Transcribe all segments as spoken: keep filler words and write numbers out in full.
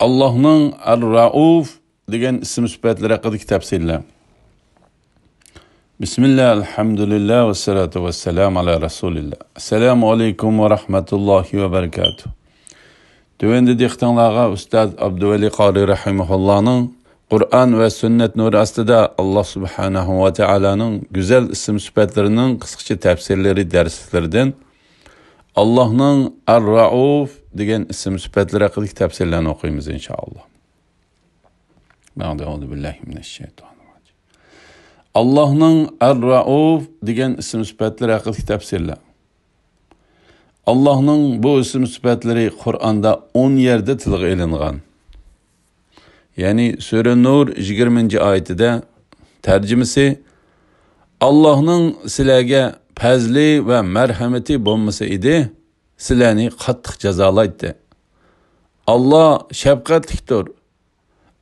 ئاللاھنىڭ ئەر-رەئۇف دېگەن ئىسىم سۈپەتلىرى ھەققىدىكى تەپسىرلەر. بىسمىللا، ئەلھەمدۇلىللا، ۋەسسالاتۇ ۋەسسالامۇ ئالا رەسۇلىللا. ئەسسالامۇ ئەلەيكۇم ۋە رەھمەتۇللاھى ۋە بەرىكاتۇھ. تۆۋەندە دىققىتىڭلارغا ئۇستاز ئابدۇۋەلى قارى رەھىمەھۇللانىڭ قۇرئان ۋە سۈننەت نۇرى ئاستىدا ئاللاھ سۇبھانەھۇ ۋە تائالانىڭ گۈزەل ئىسىم سۈپەتلىرىنىڭ قىسقىچە تەپسىرلىرى دەرسلىرىدىن ئاللاھنىڭ ئەر-رەئۇف دېگەن ئىسىم سۈپەتلىرى ھەققىدىكى تەپسىرلەرنى ئوقۇيمىز، ئىنشائاللاھ. بەئدە، ئەئۇزۇ بىللاھى مىنەششەيتانىررەجىم. ئاللاھنىڭ ئەر-رەئۇف دېگەن ئىسىم سۈپەتلىرى ھەققىدىكى تەپسىرلەر. ئاللاھنىڭ بۇ ئىسىم سۈپەتلىرى قۇرئاندا ئون يەردە تىلغا ئېلىنغان. يەنى سۈرە نۇر يىگىرمىنچى ئايىتىدە، تەرجىمىسى: «ئاللاھنىڭ سىلەرگە پەزلى ۋە مەرھەمىتى بولمىسا ئىدى، سىلەرنى قاتتىق جازالايتتى. ئاللا شەپقەتلىكتۇر،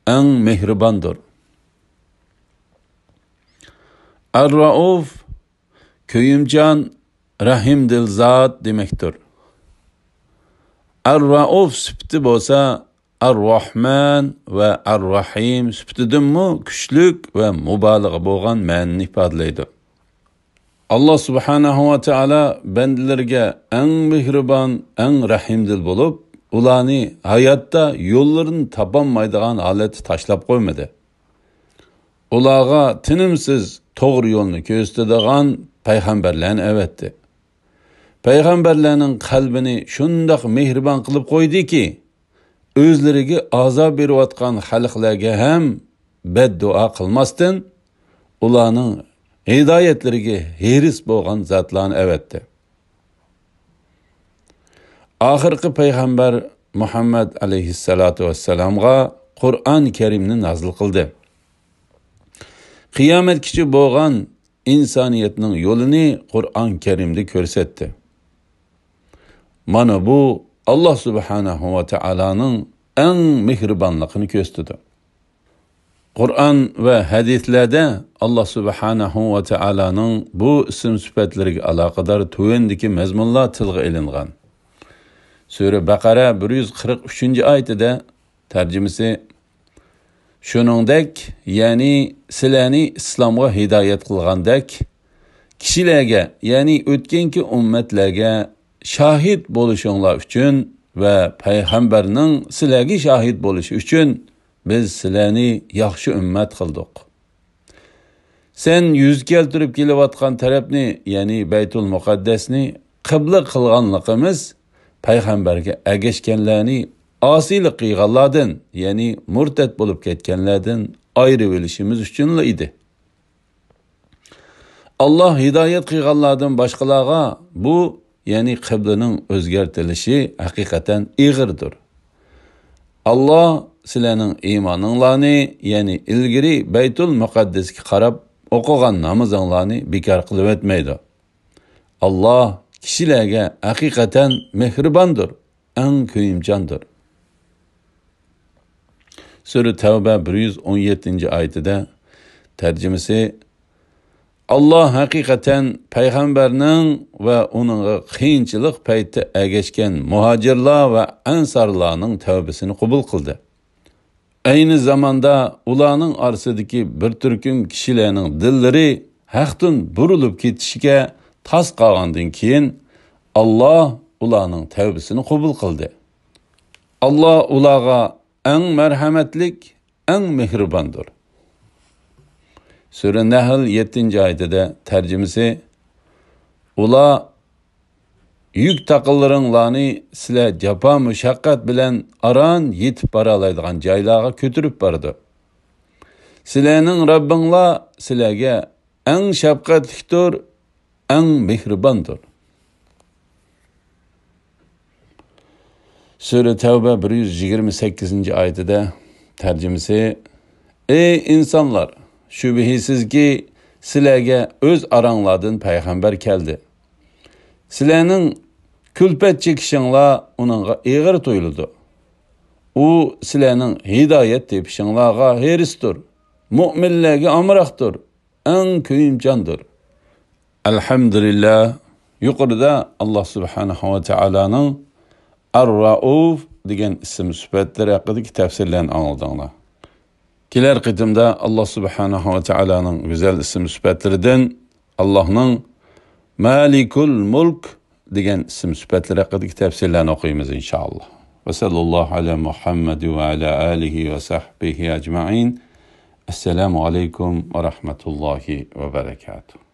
ئەڭ مېھرىباندۇر.» ئەر-رەئۇف، كۆيۈمچان، رەھىمدىل زات دېمەكتۇر. ئەر-رەئۇف سۈپىتى بولسا ئەر-راھمان ۋە ئەر-راھىم سۈپىتىدىنمۇ كۈچلۈك ۋە مۇبالىغە بولغان مەنىنى ئىپادىلەيدۇ. ئاللا سۇبھانەھۇ ۋە تائالا بەندىلىرىگە ئەڭ مېھرىبان، ئەڭ رەھىمدىل بولۇپ، ئۇلارنى ھاياتتا يوللىرىنى تاپالمايدىغان ھالەتتە تاشلاپ قويمىدى. ئۇلارغا تىنىمسىز توغرا يولنى كۆرسىتىدىغان پەيغەمبەرلەرنى ئەۋەتتى. پەيغەمبەرلەرنىڭ قەلبىنى شۇنداق مېھرىبان قىلىپ قويدىكى، ئۆزلىرىگە ئازار بېرىۋاتقان خەلقلەرگە ھەم بەددۇئا قىلماستىن، ئۇلارنىڭ ھىدايەتلىرىگە ھېرىس بولغان زاتلارنى ئەۋەتتى. ئاخىرقى پەيغەمبەر مۇھەممەد ئەلەيھىسسالاتۇ ۋەسسالامغا قۇرئان كەرىمنى نازىل قىلدى. قىيامەتكىچە بولغان ئىنسانىيەتنىڭ يولىنى قۇرئان كەرىمدە كۆرسەتتى. مانا بۇ، ئاللا سۇبھانەھۇ ۋە تائالانىڭ ئەڭ مېھرىبانلىقىنى كۆرسىتىدۇ. قۇرئان ۋە ھەدىسلەردە ئاللا سۇبھانەھۇ ۋە تائالانىڭ بۇ ئىسىم سۈپەتلىرىگە ئالاقىدار تۆۋەندىكى مەزمۇنلار تىلغا ئېلىنغان. سۈرە بەقەرە بىر يۈز قىرىق ئۈچىنچى ئايىتىدە، تەرجىمىسى: «شۇنىڭدەك، يەنى سىلەرنى ئىسلامغا ھىدايەت قىلغاندەك، كىشىلەرگە، يەنى ئۆتكەنكى ئۈممەتلەرگە شاھىت بولۇشۇڭلار ئۈچۈن ۋە پەيغەمبەرنىڭ سىلەرگە شاھىت بولۇشى ئۈچۈن بىز سىلەرنى ياخشى ئۈممەت قىلدۇق.» سەن يۈز كەلتۈرۈپ كېلىۋاتقان تەرەپنى، يەنى بەيتۇل مۇقەددەسنى قىبلە قىلغانلىقىمىز پەيغەمبەرگە ئەگەشكەنلەرنى، ئاسىيلىق قىلغانلاردىن، يەنى مۇرتەت بولۇپ كەتكەنلەردىن ئايرىۋېلىشىمىز ئۈچۈنلا ئىدى. ئاللا ھىدايەت قىلغانلاردىن باشقىلارغا بۇ، يەنى قىبلىنىڭ ئۆزگەرتىلىشى ھەقىقەتەن ئېغىردۇر. ئاللا سىلەرنىڭ ئىمانىڭلارنى، يەنى ئىلگىرى بەيتۇل مۇقەددەسكە قاراپ ئوقۇغان نامىزىڭلارنى بىكار قىلىۋەتمەيدۇ. ئاللا كىشىلەرگە ھەقىقەتەن مېھرىباندۇر، ئەڭ كۆيۈمچاندۇر. سۈرە تەۋبە بىر يۈز ئون يەتتىنچى ئايىتىدە، تەرجىمىسى: «ئاللا ھەقىقەتەن پەيغەمبەرنىڭ ۋە ئۇنىڭغا قىيىنچىلىق پەيتتە ئەگەشكەن مۇھاجىرلار ۋە ئەنسارلارنىڭ تەۋبىسىنى قوبۇل قىلدى. ئەينى زاماندا ئۇلارنىڭ ئارىسىدىكى بىر تۈركۈم كىشىلەرنىڭ دىللىرى ھەقتىن بۇرۇلۇپ كېتىشىگە تاس قالغاندىن كېيىن، ئاللا ئۇلارنىڭ تەۋبىسىنى قوبۇل قىلدى. ئاللا ئۇلارغا ئەڭ مەرھەمەتلىك، ئەڭ مېھرىباندۇر.» سۈرە نەھل يەتتىنچى ئايىتىدە، تەرجىمىسى: «ئۇلار يۈك تاقىلىرىڭلارنى سىلەر جاپا مۇشەققەت بىلەن ئاران يېتىپ بارالايدىغان جايلارغا كۆتۈرۈپ بارىدۇ. سىلەرنىڭ رەببىڭلار سىلەرگە ئەڭ شەپقەتلىكتۇر، ئەڭ مېھرىباندۇر.» سۈرە تەۋبە بىر يۈز يىگىرمە سەككىزىنچى ئايىتىدە، تەرجىمىسى: «ئەي ئىنسانلار، شۈبھىسىزكى، سىلەرگە ئۆز ئاراڭلاردىن پەيغەمبەر كەلدى. سىلەرنىڭ كۈلپەت چېكىشىڭلار ئۇنىڭغا ئېغىر تۇيۇلىدۇ. ئۇ سىلەرنىڭ ھىدايەت تېپىشىڭلارغا ھېرىستۇر، مۆمىنلەرگە ئامراقتۇر، ئەڭ كۆيۈمچاندۇر.» ئەلھەمدۇلىللا، يۇقىرىدا ئاللا سۇبھانەھۇ ۋە تائالانىڭ ئەر-رەئۇف دېگەن ئىسىم سۈپەتلىرى ھەققىدىكى تەپسىرلەرنى ئاڭلىدىڭلار. كېلەر قېتىمدا ئاللا سۇبھانەھۇ ۋە تائالانىڭ گۈزەل ئىسىم سۈپەتلىرىدىن، ئاللانىڭ مالىكۇل مۇلك دېگەن ئىسىم سۈپەتلىرى ھەققىدىكى تەپسىرلەرنى ئوقۇيمىز، ئىنشائاللا. ۋە سەللەللاھۇ ئەلا مۇھەممەد ۋە ئەلا ئالىھى ۋە سەھبىھى ئەجمەئىن. ئەسسالامۇ ئەلەيكۇم ۋە رەھمەتۇللاھى ۋە بەرەكاتۇھ.